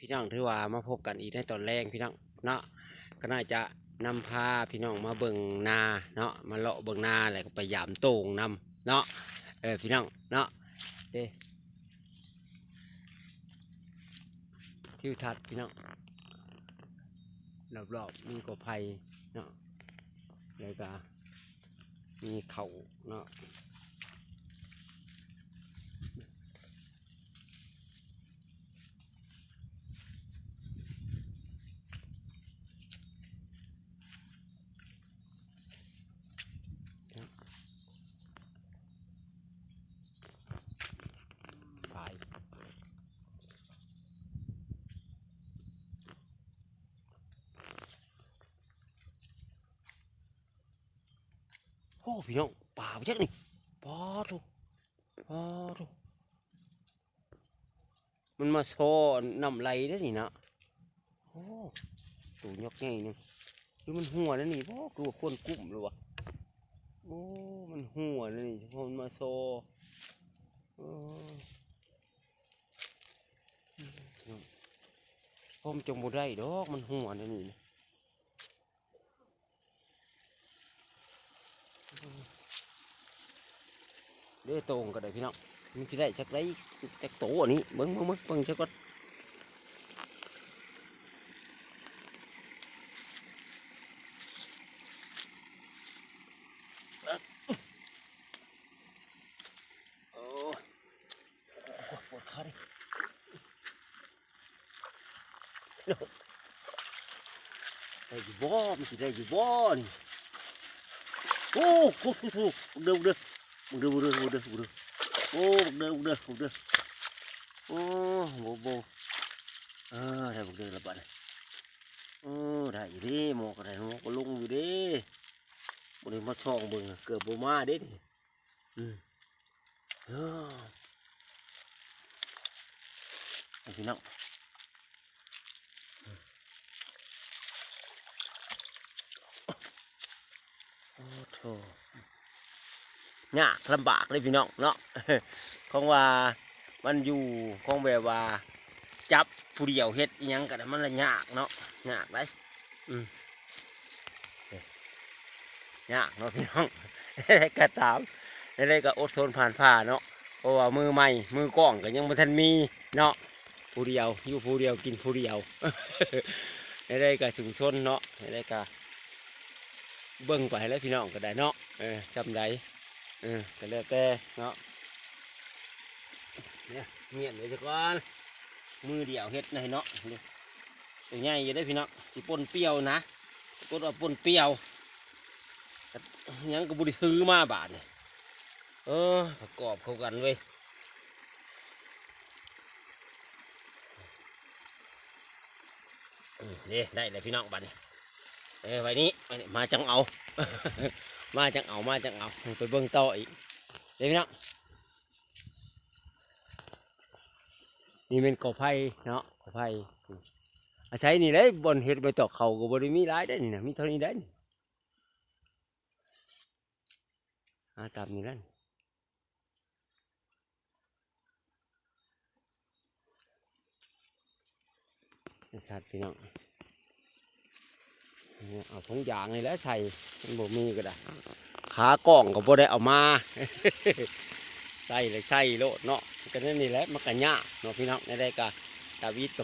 ພີ່ນ້ອງ ຖືວ່າມາພົບກັນອີກໃນຕອນແລງພີ່ນ້ອງເນາະ, ກໍໜ້າຈະນຳພາພີ່ນ້ອງມາເບິ່ງນາເນາະ, ມາເລາະເບິ່ງນາ ແລ້ວກໍໄປຢາມໂຕ່ງນຳເນາະ. ເອີ ພີ່ນ້ອງເນາະ ເດ້ ທິວທັດພີ່ນ້ອງ ລອບໆມີກໍໄຜ່ເນາະ, ແລ້ວກໍມີເຂົ້າເນາະ. ໂອ້ ພີ່ນ້ອງ ປາບໍ່ຈັກນີ້ ປາໂທ້ ປາໂທ້. ມັນມາຊໍນ້ຳໄຫຼເດ້ນີ້ນະ. ໂອ້ ໂຕຍັກໃຫຍ່ໜຶ່ງ ຄືມັນຮົ່ວແລ້ວນີ້ບໍ ຄືວ່າຄົນກຸ້ມຫຼືວ່າ. ໂອ້ ມັນຮົ່ວແລ້ວນີ້ ເພາະມັນມາຊໍ. ເອີ ເພາະມັນຈັ່ງບໍ່ໄດ້ດອກ ມັນຮົ່ວແລ້ວນີ້. ເດ້ ໂຕ່ງກໍໄດ້ພີ່ນ້ອງ, ມັນຊິໄດ້ຈັກໄດ້ຈັກໂຕອັນນີ້ ເບິ່ງ ເບິ່ງ ເບິ່ງ ເບິ່ງຊະກ່ອນ. ໂອ້ຍ ໂອ້ຍ ປວດຂາເດ້. ໄດ້ຢູ່ບໍ່? ມັນຊິໄດ້ຢູ່ບໍ່ນີ້? ໂອ້ ໂອ້ ໂອ້ ໂອ້ ເດີ ເດີ ເດີ ເດີ ເດີ ໂອ້ ເດີ ເດີ ເດີ ໂອ້ ບໍ່ ບໍ່ ເອີ ໄດ້ບັກເດີລະບາດນີ້. ໂອ້ ໄດ້ຢູ່ເດ້ ໝໍກໍໄດ້ ໝໍກໍລົງຢູ່ເດ້. ບໍ່ໄດ້ມາຊ່ອງເບິ່ງ ເກືອບບໍ່ມາເດ້ນີ້. ອືມ ເອີ ພີ່ນ້ອງ ໂອ້ໂທ້ ຍາກລຳບາກເດ້ພີ່ນ້ອງເນາະ. ຂອງວ່າມັນຢູ່ ຂອງແບບວ່າ ຈັບຜູ້ດຽວເຮັດອີ່ຫຍັງກໍໄດ້ ມັນລະຍາກເນາະ ຍາກໄດ໋. ອືມ ຍາກເນາະພີ່ນ້ອງ. ແຕ່ກໍຕາມ ແນວໃດກໍອົດທົນຜ່ານຜ່າເນາະ, ເພາະວ່າມືໃໝ່ ມືກ້ອງກໍຍັງບໍ່ທັນມີເນາະ, ຜູ້ດຽວ ຢູ່ຜູ້ດຽວ ກິນຜູ້ດຽວ. ແນວໃດກໍສູ້ຊົນເນາະ, ແນວໃດກໍເບິ່ງໄປແຫຼະພີ່ນ້ອງກໍໄດ້ເນາະ. ເອີ ຊ່ຳໃດ ເອີ ກໍແລ້ວແຕ່ເນາະ. ເນຍ ມ້ຽນໄວ້ຊະກ່ອນ ມືດຽວເຮັດນະເນາະ. ໂຕໃຫຍ່ຢູ່ເດ້ພີ່ນ້ອງ ຊິປົນປ່ຽວນະ, ກົດວ່າປົນປ່ຽວ ຫຍັງກໍບໍ່ໄດ້ຖືມາບາດນີ້. ເອີ ປະກອບເຂົ້າກັນເວີຍ. ເອີ ເດ້ ໄດ້ແລ້ວພີ່ນ້ອງບາດນີ້. ເອີ ໄວ້ນີ້ ໄວ້ນີ້ ມາຈັ່ງເອົາ ມາຈັ່ງເອົາ ມາຈັ່ງເອົາ. ໄປເບິ່ງຕໍ່ອີກເດ້ພີ່ນ້ອງ. ນີ້ແມ່ນກໍໄຜ່ເນາະ ກໍໄຜ່. ອາໄສນີ້ແຫຼະ ບ່ອນເຮັດໃບຕອກເຂົ້າກໍບໍ່ໄດ້ມີຫຼາຍເດ້ນີ້ນະ, ມີເທົ່ານີ້ໄດ໋ນີ້. ຫາຕາມນີ້ແຫຼະ. ຄັກພີ່ນ້ອງ ເອົາຖົງຢາງນີ້ແຫຼະໃສ່ ມັນບໍ່ມີກໍໄດ້, ຂາກ້ອງກໍບໍ່ໄດ້ເອົາມາ ໃສ່ແລ້ວໃສ່ໂລດເນາະ. ກໍແນວນີ້ແຫຼະ ມັນກໍຍາກເນາະພີ່ນ້ອງ. ແນວໃດກໍຕາວິດກໍ